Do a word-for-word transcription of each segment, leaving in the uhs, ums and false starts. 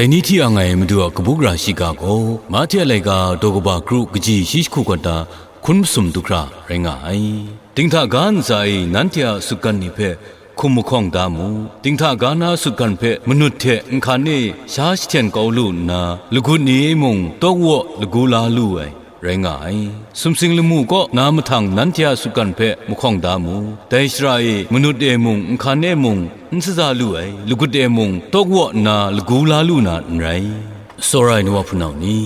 Dai ni hti ang ai Madu a kabu gara shiga gaw, Mahte a laika daw kaba kru kaji shi jahku kaw na hkun masum du hkra rai nga ai. Dinghta ga ntsa e nanhte a sutgan ni hpe hkum mahkawng da mu. Dinghta ga na sutgan hpe manut hte nhkan e sha jahten kau lu nna, lagut ni e mung tawk waw lagu la lu ai rai nga ai. Sumsing lamu kaw na mahtang nanhte a sutgan hpe mahkawng da mu. Dai shara e manut e mung nhkan e mung n shaza lu ai, lagut e mung tawk waw nna lagu la lu na n rai. Tsawra ai nu wa hpunau ni,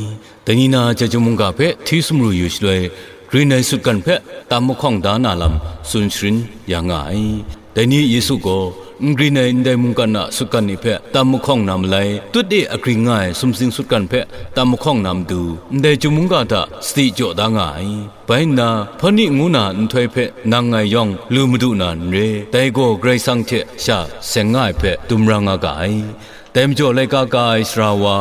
dai ni na Chyeju mungga hpe hti sumru yu shaloi, grin ai sutgan hpe tam mahkawng da na lam tsun sharin ya nga ai. Dai ni Yesu gaw, n grin ai ndai mungkan a sutgan ni hpe tam mahkawng na malai, tut e agring nga ai sumsing sutgan hpe tam mahkawng na matu, ndai Chyeju mungga hta sadi jaw da nga ai. Bai nna, Hpawni ngu na nhtoi hpe nang ngai yawng lu madu na n re, dai gaw Karai Kasang hte sha seng nga ai hpe dum ra nga ga ai. Dai majaw laika ka ai sara wa,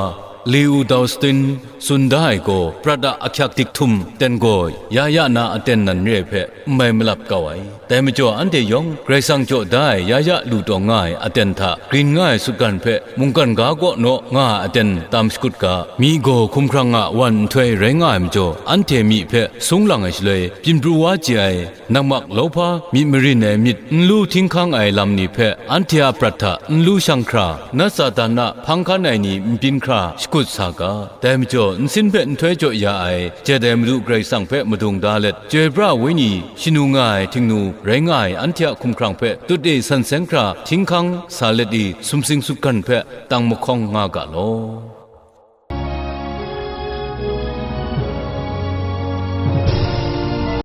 Leodawstin tsun da ai gaw, prat a ahkyak dik htum ten gaw ya ya na aten nan re ai hpe n mai malap kau ai. Dai majaw anhte yawng Karai Kasang jaw da ai ya ya lu taw nga ai aten hta grin nga ai sutgan hpe mungkan ga kaw naw nga ai aten tam shakut ga, myi gaw hkumhkrang a wan nhtoi rai nga ai majaw, anhte myi hpe sung lang ai shaloi, byin pru wa chye ai, nakmak lauhpa myit marin ai myit n lu htinghkang ai lam ni hpe anhte a prat hta n lu shang hkra, nat Satan a hpang hkan ai ni n byin hkra shakut sa ga. Dai majaw, nsin hpe nhtoi jaw ya ai, jet ai Madu Karai Kasang hpe madung da let, chyoi pra ai Wenyi shanu nga ai htingnu rai nga ai anhte a hkumhkrang hpe tut e san seng hkra htinghkang sa let i, sumsing sutgan hpe tam mahkawng nga ga law.